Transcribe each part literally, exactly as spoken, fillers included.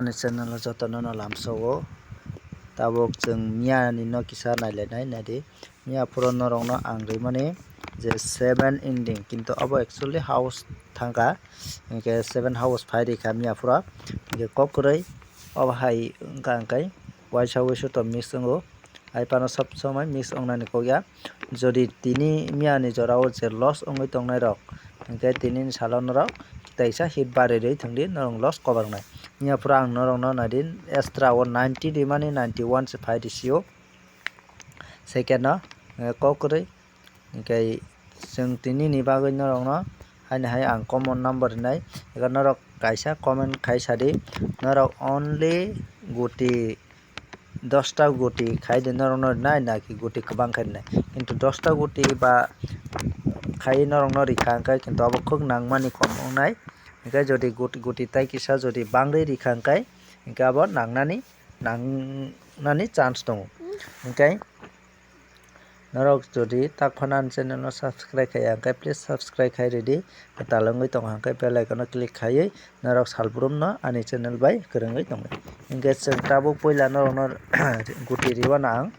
Ani channel o jotono no lamsao. Tabuk chwng miya ni no kisa nailainai, naidi. Miya phuru norok no ang rimani je seven ending, kintu abo actually house thangkha, hinkhe seven house phai rikha miya phuru. Hinkhe kok kwrwi obo hai wngkha, hinkhe waisa wuisu to mix wngo. Hai phano sob somoi mix wngnani kok ya. Jodi tini miya ni jora o je loss wngwi tongnai rok, hinkhe tini ni salo norok teisa hit bari rwi thwngdi, norok loss kwbang nai. Miya phuru ang norok no naidi, extra o ninety rimani, ninety one se phai risi o. Second no, eh, kok kwrwi. Hinkhe chwng tini ni bagwi norok no haini hai ang common number rinai. Ego norok kaisa comment khai sadi, norok only guti dosta guti khai de norok no rinai, naki guti kwbang khai rinai. Kintu dosta guti ba khai norok no rikha hinkhe, kintu abo khuk nangmani kom wngnai. Hinkhe jodi guti, guti tai kisa jodi bangwi rikha hinkhe, hinkhe abo nangnani, nangnani chance tongo. Hinkhe norok jodi tak phano ani channel no subscribe khaiya hinkhe, please subscribe khai ridi. Kwtal wngwi tongo hinkhe bell icon no click khaiwi norok salbrum no ani channel bai kwrwngwi tongo. Hinkhe chwng tabuk puila norok no guti riwano ang.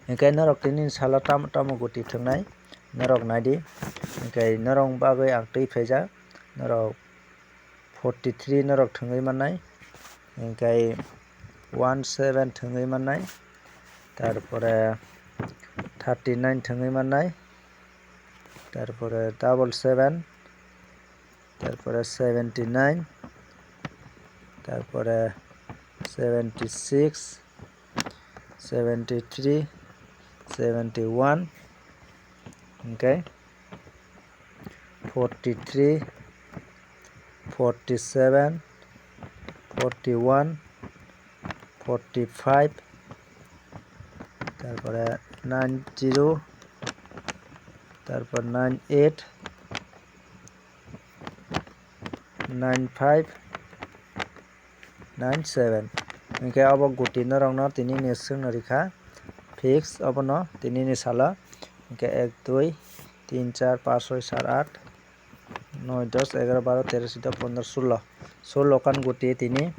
Hinkhe norok tini salo tamo tamo guti thwngnai norok naidi. Hinkhe norok bagwi ang twi phaijak, norok forty three norok thwngwi mannai, hinkhe one seven thwngwi mannai, tarpore thirty nine thwngwi mannai, tarpore double seven, tarpore seventy nine, tarpore seventy six, seventy three, seventy one, hinkhe forty three, forty seven, forty one, forty five, tarpore nine zero, tarpor nine eight, nine five, nine seven. Hinkhe obo guti norok no tini ni swngno rikha fix, obono tini ni salo. Hinkhe ek, dui, tin, char, panch, soi, sat, at, noi, dos, egaro, baro, tero, sito, pondro, sulo. Sulo kan guti tini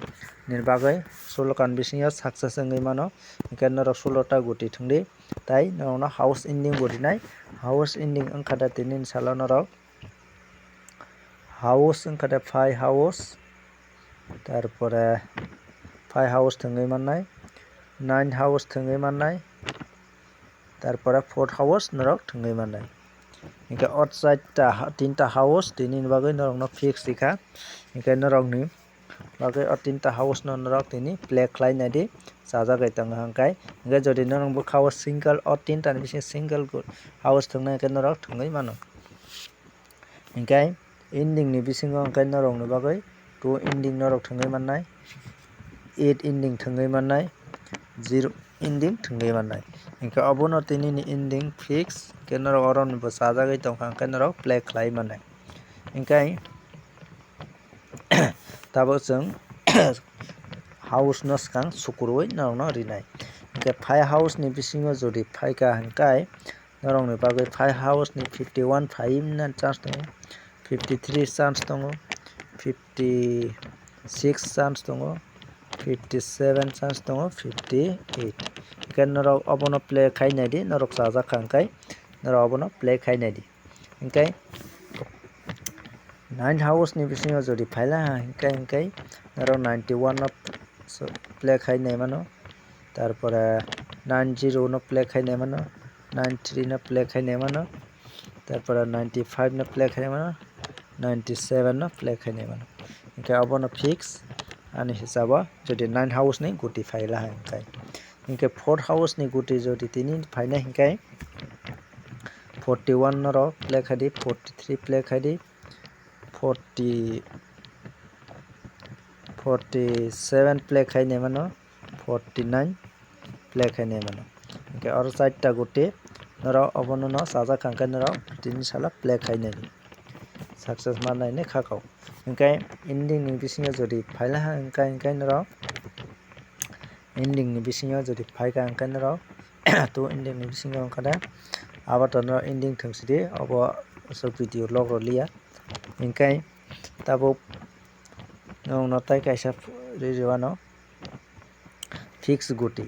ni bagwi sulo kan bisingo success wngwi mano. Hinkhe norok sulo ta guti thwngdi, tai norok no house ending bo rinai. House ending wngkha da tini ni salo norok. House wngkha de five house, tarpore five house thwngwi mannai, nine house thwngwi mannai, tarpore four house norok thwngwi mannai. Hinkhe o chaita ha-, tinta house tini ni bagwi norok no fix rikha. Hinkhe norok ni bagwi o tinta house no norok tini play khlai naidi, chajagwi tongo hwnkhai. Hinkhe jodi norok bwkha o single, o tinta ni bisingo single house thwngnai hinkhe norok thwngwi mano. Hinkhe ending ni bisingo hinkhe norok ni bagwi two ending norok thwngwi mannai, eight ending thwngwi mannai, zero ending thwngwi mannai. Hinkhe obono tini ni ending fix, hinkhe norok oro ni bo chajagwi tongkha, hinkhe norok play khlai mannai. Hinkhe tabuk chwng house no swkang sukurwi norok no rinai. Hinkhe five house ni bisingo jodi phaikha hinkhe, norokni bagwi five house ni fifty one phaina chance tongo, fifty three chance tongo, fifty six chance tongo, fifty seven chance tongo, fifty eight. Hinkhe norok obono play khai naidi, norok chajak kha hinkhe norok obono play khai naidi. Hinkhe nine house ni bisingo jodi phaila hinkhe, hinkhe norok ninety one no play khai nai mano, tarpore nine zero no play khai nai mano, nine three no play khai nai mano, tarpore ninety five no play khai nai mano, ninety seven no play khai nai mano. Hinkhe obono fix ani hisabo jodi nine house ni guti phaila hinkhe. Hinkhe four house ni guti jodi tini phaina hinkhe forty one norok play khai di, forty three play khai di, forty, forty seven play khai nai mano, forty nine play khai nai mano. Hinkhe oro chaita guti norok obono no chajak kha hinkhe norok tini salo play khai nai di, success ma nai nai kha kok. Hinkhe ending ni bisingo jodi phaila ha hinkhe, hinkhe norok ending ni bisingo jodi phaikha hinkhe norok two ending ni bisingo wngkha de, abo to norok ending thwng sidi, obo aswk video log rw liya. Hinkhe tabuk nwng no tai kaisa ri rwano fix guti.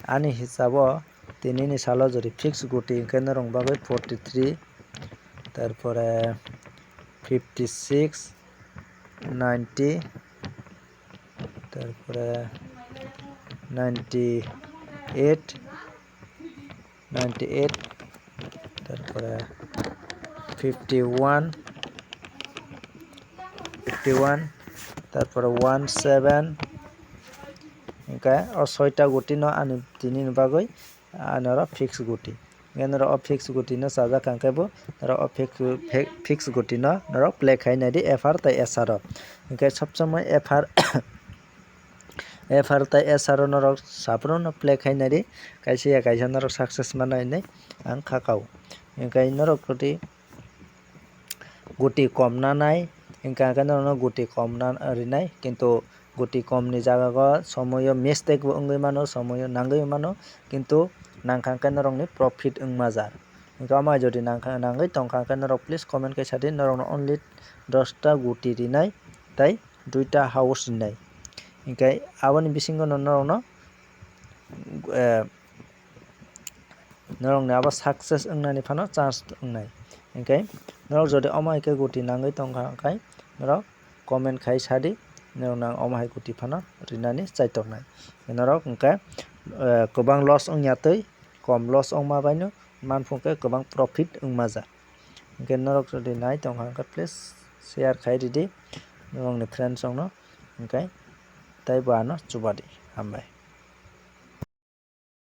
Ani hisabo tinini salo jodi fix guti hwnkhe norok bagwi forty three, tarpore fifty six, ninety, tarpore ninety eight, ninety eight, tarpore fifty one, fifty one, tarpore one seven. Hwnkhe o soita guti no ani tinini bagwi, ah, norok fix guti. Hwnkhe norok o fix guti no chajak kha hwnkhe bo norok o fix, fi-, fix guti no norok play khai nai di F R tei S R o. Hwnkhe sob somoi F R, F R tei S R o norok saphuru no play khai nai di, kaisa ya kaisa norok success manai hinwi ang kha kao. Hwnkhe norok jodi guti kom nanai, hwnkha khe norokno guti kom na rinai, kintu guti kom ni jaga o somoyo mistake bo wngwi mano, somoyo nangwi mano, kintu nangkha khe norokni profit wngma ja. Hwnkhe omo hai jodi nangkha, nangwi tongkha khe norok please comment khe sadi, norokno only dosta guti rinai tei duita house rinai. Hwnkhe aboni bisingo no norokno, eh, norokni abo success wngnani phano chance wngnai. Hwnkhe norok jodi omo hai khe guti nangwi tongkha, hwnkhe norok comment khai sadi, norokno ang omo hai guti phano rinani chaitoknai. Norok hwnkhe, eh, kwbang loss wngya twi, kom loss wngma baino manphung khe kwbang profit wngma ja. Hwnkhe norok jodi nai tongkha, hwnkhe please share khai ridi norokni friends rokno, hwnkhe tei bo ano chubadi. Hambai.